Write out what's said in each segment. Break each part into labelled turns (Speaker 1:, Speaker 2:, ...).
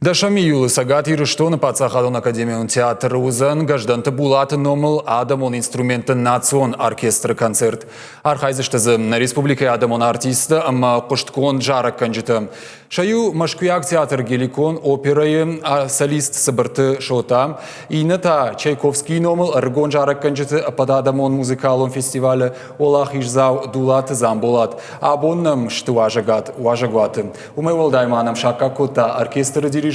Speaker 1: Дӕсӕм июлы Цӕгат Ирыстоны паддзахадон академион театры уыдзӕн Гӕздӕнты Булаты номыл адӕмон инструментты национ оркестры концерт. Архайдзысты дзы нӕ республикӕйы адӕмон артисттӕ ӕмӕ хъуыстгонд зарӕггӕнджытӕ. Сӕ иу Мӕскуыйаг театр Геликон оперӕйы солист Цыбырты Шота, иннӕ та Чайковскийы номыл ӕрыгон зарӕггӕнджыты ӕппӕтадӕмон музыкалон фестивалы уӕлахиздзау Дулаты Дзамболат. Абон нӕм сты уазӕгат уазӕгуаты. Уымӕй уӕлдай ма нӕм саккаг кодта оркестры дирижер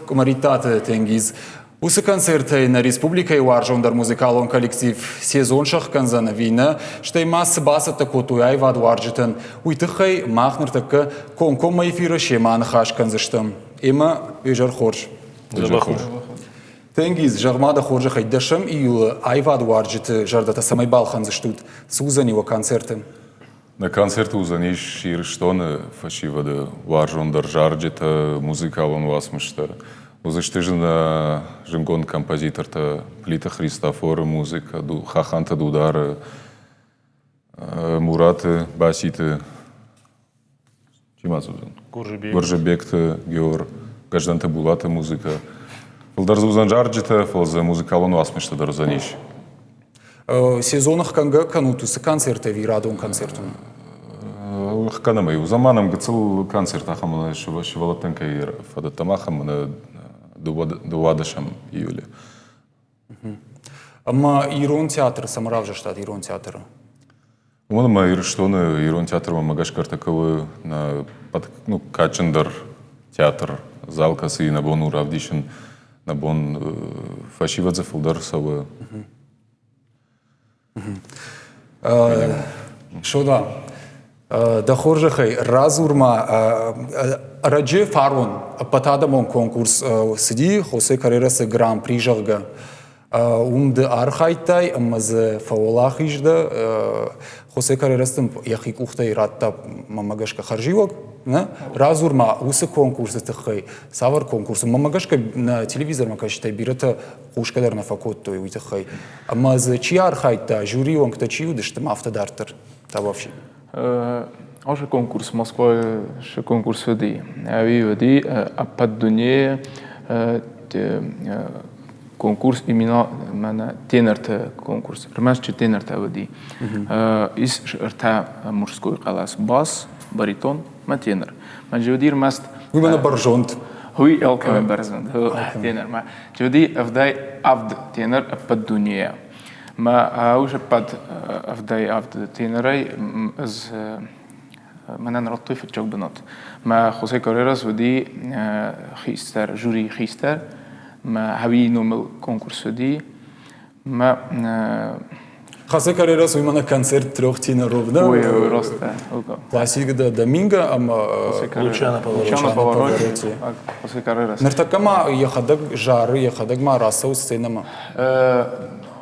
Speaker 1: Къуымӕриттаты Тенгиз. Уыцы концертӕй нӕ республикӕйы уарзондӕр музыкалон коллектив сезон сӕхгӕндзӕн ӕви нӕ, стӕй ма цы бацӕттӕ кодтой аивадуарзджытӕн, уый тыххӕй мах ныртӕккӕ комкоммӕ эфиры семӕ ныхас кӕндзыстӕм. Эмӕ изӕр хорз. Тенгиз, зӕгъ-ма дӕ хорзӕхӕй, дӕсӕм июлы аивадуарзджыты зӕрдӕтӕ цӕмӕй балхӕндзыстут? Цы уыдзӕни уӕ концерты?
Speaker 2: Нӕ концерты уыдзӕнис Ирыстоны фӕсивӕды уарзондӕр зарджытӕ, музыкалон уацмыстӕ. Уыдзысты зынгонд композитортӕ Плиты Христофоры музыкӕ, Хаханты Дудары, Мураты, Баситы, чи ма дзы уыдзӕн? Гуырджибегты Геор, Гӕздӕнты Булаты музыкӕ. Фылдӕр дзы уыдзӕн зарджытӕ, фӕлӕ дзы музыкалон уацмыстӕ дӕр уыдзӕнис.
Speaker 1: Сезоны хгӕнгӕ кӕнут уыцы концерт ӕви радон концерт у?
Speaker 2: Хгӕнӕм ӕй. Уыдзӕн ма нӕм гыццыл концерт ахӕм сывӕллӕттӕн кӕй фӕдӕттӕм, ахӕм дыууадӕсӕм июлы.
Speaker 1: Ӕмӕ ирон театр цӕмӕ равзӕрстат ирон театры?
Speaker 2: Уымӕн ӕмӕ Ирыстоны ирон театрмӕ мӕ гӕсгӕ ӕртӕккӕ у нӕ ну, кадджындӕр театр, зал, кӕцыйы нӕ бон у равдисын, нӕ бон фӕсивӕд дзы фылдӕр цӕуы.
Speaker 1: Шода, дӕ хорзӕхӕй радзур-ма, ӕрӕджы фарон ӕппӕтадӕмон конкурс цыди Хосе Каррерасы Гран-при, зӕгъгӕ. Уым ды архайдтай ӕмӕ дзы фӕуӕлахиз дӕ. Хосе Каррерас дын йӕхи къухтӕй радта, мӕнмӕ гӕсгӕ, хӕрзиуӕг. Нӕ? Радзур ма уыцы конкурсы тыххӕй. Цавӕр конкурс? Мӕнмӕ гӕсгӕ, нӕ телевизормӕ кӕсджытӕй бирӕтӕ хъусгӕ дӕр нӕ фӕкодтой уый тыххӕй. Ӕмӕ дзы чи архайдта, жюрийы уӕнгтӕ чи уыдысты, ма афтӕ дарддӕр. Табуафси.
Speaker 3: Ашы конкурс Москвайы шы конкурс уыди. Ӕви уыди ӕппӕт дунейы конкурс именно мӕнӕ тенорты конкурс. Ӕрмӕст чи тенортӕ уыди. Ис ӕртӕ мужской хъӕлӕс бас, баритон мӕ тенор. Мӕ же уыди ӕрмӕст
Speaker 1: Уый мӕнӕ бӕрзонд.
Speaker 3: Уый алкӕмӕн бӕрзонд. Тенормӕ. Же уыди ӕвдай авд тенор ӕппӕт дунейӕ. Мӕ ус ӕппӕт ӕвдай авд тенорӕй ӕз мӕнӕн радтой фыццаг бынат. Мӕ Хосе Каррерас уыди хистӕр, жюрийы хистӕр. Мӕ Хӕуийы номыл конкурс уыди. Мӕ
Speaker 1: Хосе Каррерас уый мӕнӕ концерт трех теноров, да?
Speaker 3: Ой, ой, рост,
Speaker 1: Пласиго да Доминго ӕмӕ
Speaker 3: Лучано Паваротти. Хосе Каррерас.
Speaker 1: Ныртӕккӕ ма йӕхӕдӕг зары, йӕхӕдӕг ма рацӕуы сценӕмӕ.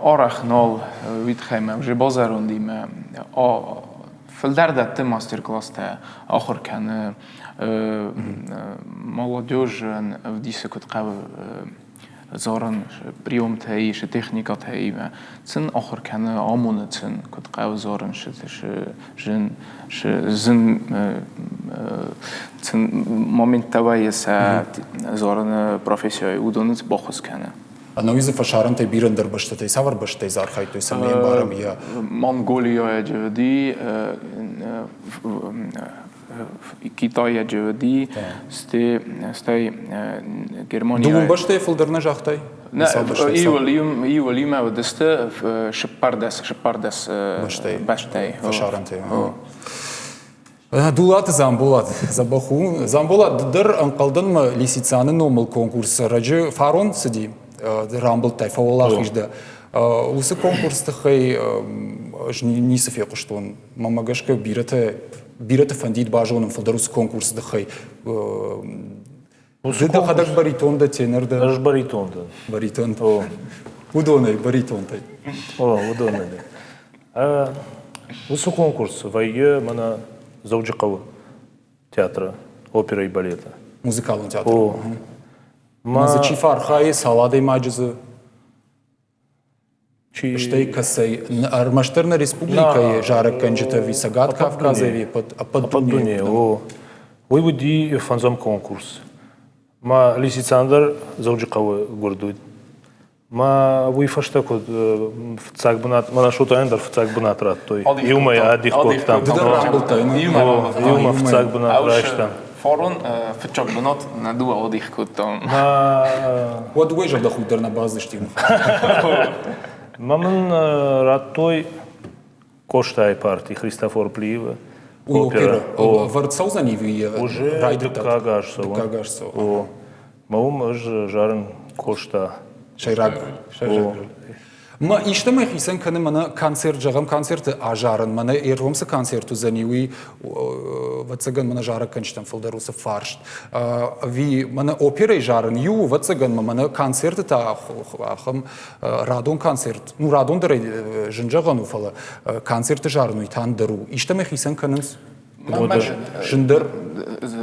Speaker 3: Арӕх нал уый тыххӕй мӕ уже базӕрондимӕ фылдӕр дӕтты мастер-класстӕ, ахуыр кӕны молодежӕн ӕвдисы куыд хъӕуы зарын приемтӕ исы, техникӕтӕ имӕ сын ахуыр кӕны, амоны сын куыд хъӕуы зарын зын зын сын моменттӕ вӕййы сӕ зарыны профессияйы, уыдоны баххуыс кӕны.
Speaker 1: Ӕнӕуи дзы фӕсарӕнтӕй бирӕ ӕндӕр бӕстӕтӕй цавӕр бӕстӕй дзы архайдтой, цӕмӕй ӕмбарӕм йӕ?
Speaker 3: Монголияйы уыди, Китайаджы уыди, стӕй Германияйы.
Speaker 1: Дыууын бӕстӕйы фылдӕр нӕ загътай?
Speaker 3: Иуыл иумӕ уыдысты цыппӕрдӕс бӕстӕйы.
Speaker 1: Фӕсарӕнтӕй. Дулаты Дзамболат дзӕбӕх у. Дзамболат, ды дӕр ӕнхъӕлдӕнмӕ Лисицаны номыл конкурсы раджы фарон цыди, рамбылдтай, фӕуӕлахиз дӕ. Уыцы конкурсы тыххӕй ӕз ницы фехъуыстон. Мӕнмӕ гӕсгӕ бирӕтӕ бирӕты фӕндид базонын фылдӕр уыцы конкурсы тыххӕй. Ды дӕхӕдӕг баритон дӕ, тенор дӕ?
Speaker 4: Ӕз баритон дӕн.
Speaker 1: Баритон. Уыдонӕй, баритонтӕй.
Speaker 4: О, уыдонӕй. Уыцы конкурс вӕййы мӕнӕ Дзӕуджыхъӕуы театры, оперӕйы балеты.
Speaker 1: Музыкалон театры. О. Ма дзы чи фӕархайы, цал адӕймаджы дзы? Чи стӕй кӕцӕй? Ӕрмӕстдӕр нӕ республикӕйы зарӕггӕнджытӕ ӕви Цӕгат Кавказы ӕви ӕппӕт
Speaker 4: дунейы? О. Уый уыди фӕндзӕм конкурс. Ма Лисицан дӕр Дзӕуджыхъӕуы гуырд уыд. Ма уый фӕстӕ куыд фыццаг бынат, мӕнӕ Шотайӕн дӕр фыццаг бынат радтой. Иумӕ адих кодтам.
Speaker 1: Ды дӕр рамбылдтай?
Speaker 4: Иумӕ фыццаг бынат райстам.
Speaker 3: Фарон фыццаг бынат нӕ дыууӕ адих кодтам.
Speaker 1: Уӕд уый зӕрдӕхудт дӕр нӕ баздзысти.
Speaker 4: Мӕ мын радтой Къостайы парти Христофор Плиевы.
Speaker 1: Опера. Ӕвӕрд цӕудзӕн ӕви
Speaker 4: Уже дыккаг аз цӕуы.
Speaker 1: Дыккаг аз цӕуы.
Speaker 4: О. Мӕ уым ӕз зарын Къоста.
Speaker 1: Сӕйраг. Мӕ истӕмӕй хицӕн кӕны мӕнӕ концерт, зӕгъӕм, концерты азарын, мӕнӕ ӕргом цы концерт уыдзӕни, уый, ӕвӕццӕгӕн, мӕнӕ зарӕггӕнджытӕм фылдӕр уыцы фарст. Ӕви мӕнӕ оперӕйы зарын иу, ӕвӕццӕгӕн, мӕнӕ концерты та ахӕм радон концерт, ну радон дӕр зын зӕгъӕн у, фӕлӕ концерты зарын уый та ӕндӕр у. Истӕмӕй хицӕн кӕнынц? Зындӕр?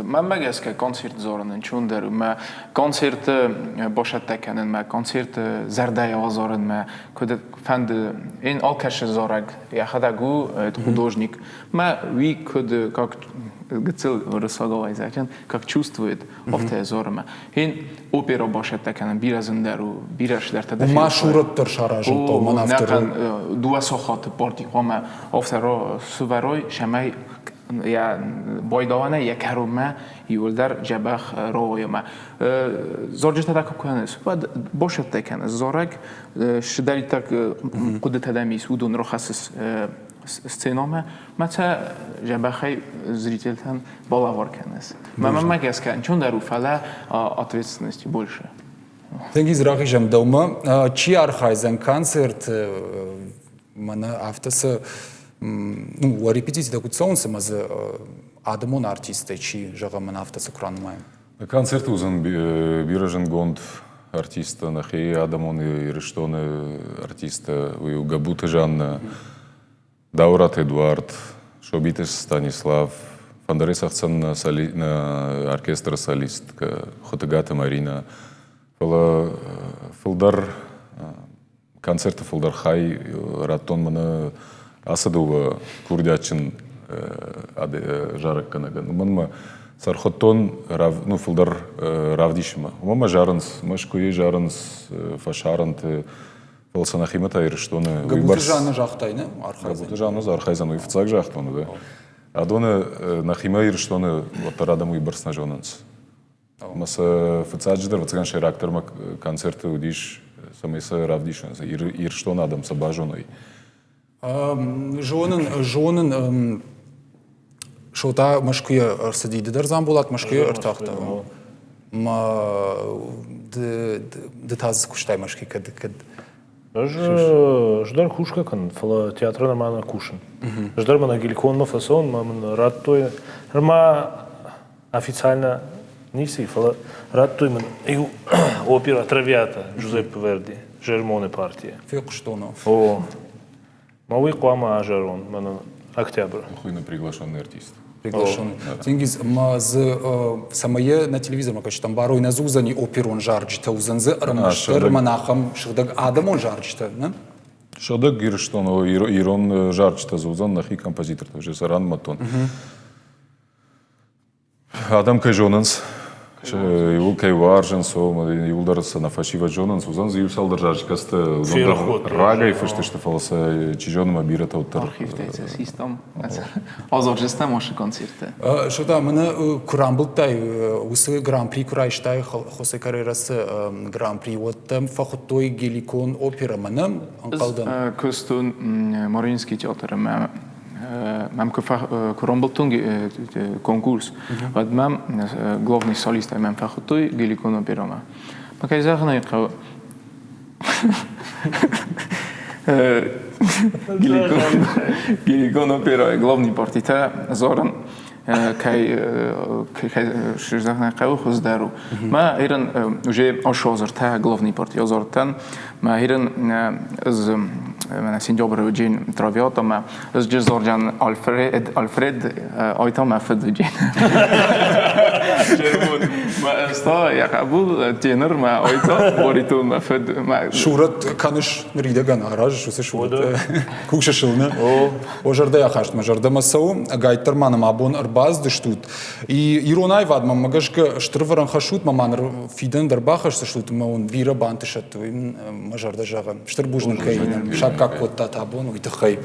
Speaker 3: Мӕнмӕ гӕсгӕ концерт зарын ӕнцондӕр у. Мӕ концерты босӕттӕ кӕнынмӕ, концерты зӕрдӕйы азарынмӕ, куыд фӕнды, ин алкӕсы зарӕг йӕхӕдӕг у художник. Мӕ уый куыд как гыццыл уырыссагау зӕгъын, как чувствует, афтӕ зарымӕ. Ин опера басӕттӕ кӕнын бирӕ зындӕр у, бирӕ цыдӕртӕ дӕр.
Speaker 1: Ма сурӕт дӕр саразын хъӕуы, мӕн афтӕ.
Speaker 3: Нӕхъӕн дыууӕ сахаты парти хъуамӕ афтӕ сывӕрой, цӕмӕй йӕ байдауӕнӕй йӕ кӕронмӕ иууылдӕр дзӕбӕх рауайа. Зарджытӕ та куы кӕнынц, уӕд басӕттӕ кӕнынц. Зарӕг цыдӕриддӕр хъуыдытӕ дӕм ис, уыдон рахӕссыс сценамӕ, мӕ сӕ дзӕбӕхӕй зрительтӕн балӕвар кӕныс. Мӕнмӕ гӕсгӕ ӕнцондӕр у, фӕлӕ ответственности больше.
Speaker 1: Тенгиз, рахизӕм дӕумӕ. Чи архайдзӕн концерты? Мӕнӕ афтӕ цы ну, уӕ репетицитӕ куыд цӕуынц ӕмӕ дзы адӕмон артисттӕй чи, зӕгъӕм, мӕнӕ афтӕ цы куы ранымайӕм?
Speaker 2: Концерты уыдзӕн бирӕ зындгонд артисттӕ, нӕхи адӕмон Ирыстоны артисттӕ, уый у Габуты Жаннӕ, Дауыраты Эдуард, Собиты Станислав, фӕндырӕй цӕгъддзӕн нӕ оркестры солисткӕ Хуытыгаты Маринӕ. Фӕлӕ фылдӕр концерты фылдӕр хай радтон мӕнӕ ацы дыууӕ курдиатджын зарӕггӕнӕгӕн. Уымӕн мӕ сӕрхуыдтон ну, фылдӕр равдисынмӕ. Уымӕн мӕ зарынц Мӕскуыйы, зарынц фӕсарӕнты, фӕлӕ сӕ нӕхимӕ та Ирыстоны.
Speaker 1: Габуты Жанна загътай, не?
Speaker 2: Архайдзӕн. Габуты Жанна архайдзӕн, уый фыццаг загътон, да. Адоны нӕхимӕ Ирыстоны уӕддӕр адӕм уыйбӕрц нӕ зонынц. Ӕмӕ сӕ фыццаджыдӕр, ӕвӕццӕгӕн, сӕйрагдӕр мӕ концерты уыдис, цӕмӕй сӕ равдисон, Ирыстоны адӕм сӕ базоной.
Speaker 1: Зонын, зонын, Шота Мӕскуыйӕ ӕрцыди, ды дӕр Дзамболат Мӕскуыйӕ ӕртахтӕ. Ма ды, ды та дзы куыстай Мӕскуыйы кӕд, кӕд?
Speaker 4: Ӕз ӕз дӕр кусгӕ кӕнын, фӕлӕ театры нырма нӕ кусын. Ӕз дӕр мӕнӕ Геликонмӕ фӕцӕуын, мӕ мын радтой, нырма официально ницы, фӕлӕ радтой мын иу опера Травиата Джузеппе Верди, Жермоны партия.
Speaker 1: Фехъуыстон.
Speaker 4: О, мӕ уый хъуамӕ азарон мӕнӕн октябры.
Speaker 2: Хуыйны приглашенный артист.
Speaker 1: Приглашенный. Тенгиз, ма дзы цӕмӕй нӕ телевизормӕ кӕсджытӕм барой, нӕ дзы уыдзӕни оперон зарджытӕ, уыдзӕн дзы ӕрмӕстдӕр мӕн ахӕм сыгъдӕг адӕмон зарджытӕ, нӕ?
Speaker 2: Сыгъдӕг Ирыстоны ирон зарджытӕ дзы уыдзӕн нӕхи композитортӕ, уже сӕ ранымадтон. Адӕм кӕй зонынц, иуыл кӕй уарзынц, иуылдӕр сӕ нӕ фӕсивӕд зонынц, уыдзӕн дзы иу цалдӕр зарджыкӕсты уыдон дӕр рагӕй фыст сты, фӕлӕ сӕ чи зоны мӕ бирӕтӕ уӕддӕр.
Speaker 3: Архивтӕй сӕ систам. Азорджыстӕм осы концерты.
Speaker 1: Шота, мӕнӕ куы рамбылдтай уыцы гран-при куы райстай Хосе Каррерасы гран-при, уӕд дӕм фӕхуыдтой Геликон оперӕмӕ, нӕ? Ӕнхъӕлдӕн.
Speaker 3: Куыстон Мариинский театры мӕ мӕм куы рамбылдтон конкурс, уӕд мӕм главный солистӕй мӕм фӕхуыдтой Геликон оперӕмӕ. Мӕ кӕй зӕгъын ӕй хъӕуы, Геликон оперӕйы главный партитӕ зарын кӕй зӕгъын хъӕуы хуыздӕр у. Мӕ ирын уже ошозыртӕ главный парти озортӕн. Мӕ ирын ӕз мӕнӕ сентябры уыджин Травиата мӕ ӕз джызорджан Альфред Альфред айта мӕ фыд уыджин. Ӕз та йӕ хъӕбул тенор мӕ ойто боритон мӕ фыд.
Speaker 1: Сурӕт кӕныс ныридӕгӕн аразыс уыцы сурӕт. Кусыс ыл, нӕ? О, зӕрдӕйы ахаст мӕ зӕрдӕмӕ цӕуы. Ӕгайтдӕр ма нӕм абон ӕрбацыдыстут. Ирон аивадмӕ мӕ гӕсгӕ стыр вӕрӕн хӕссут, мӕ ма ныр фидӕн дӕр бахӕсдзыстут ӕмӕ уын бирӕ бантысӕд, уый мӕ зӕрдӕ зӕгъы. Стыр бузныг кӕй нӕм саккаг кодтат абон, уый тыххӕй.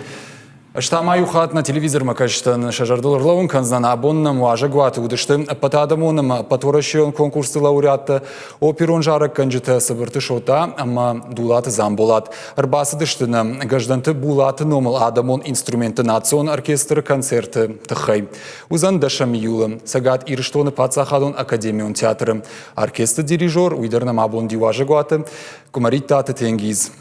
Speaker 1: Ӕз та ма иу хатт нӕ телевизормӕ кӕсджытӕн сӕ зӕрдыл ӕрлӕууын кӕндзынӕн, абон нӕм уазӕгуаты уыдысты ӕппӕтадӕмон ӕмӕ ӕппӕтуӕрӕсейон конкурсты лауреаттӕ, оперон зарӕггӕнджытӕ Цыбырты Шота ӕмӕ Дулаты Дзамболат. Ӕрбацыдысты нӕм Гӕздӕнты Булаты номыл адӕмон инструментты национ оркестры концерты тыххӕй. Уыдзӕн 10 июлы Цӕгат Ирыстоны паддзахадон академион театры. Оркестры дирижер, уый дӕр нӕм абон уазӕгуаты, Къуымӕриттаты Тенгиз.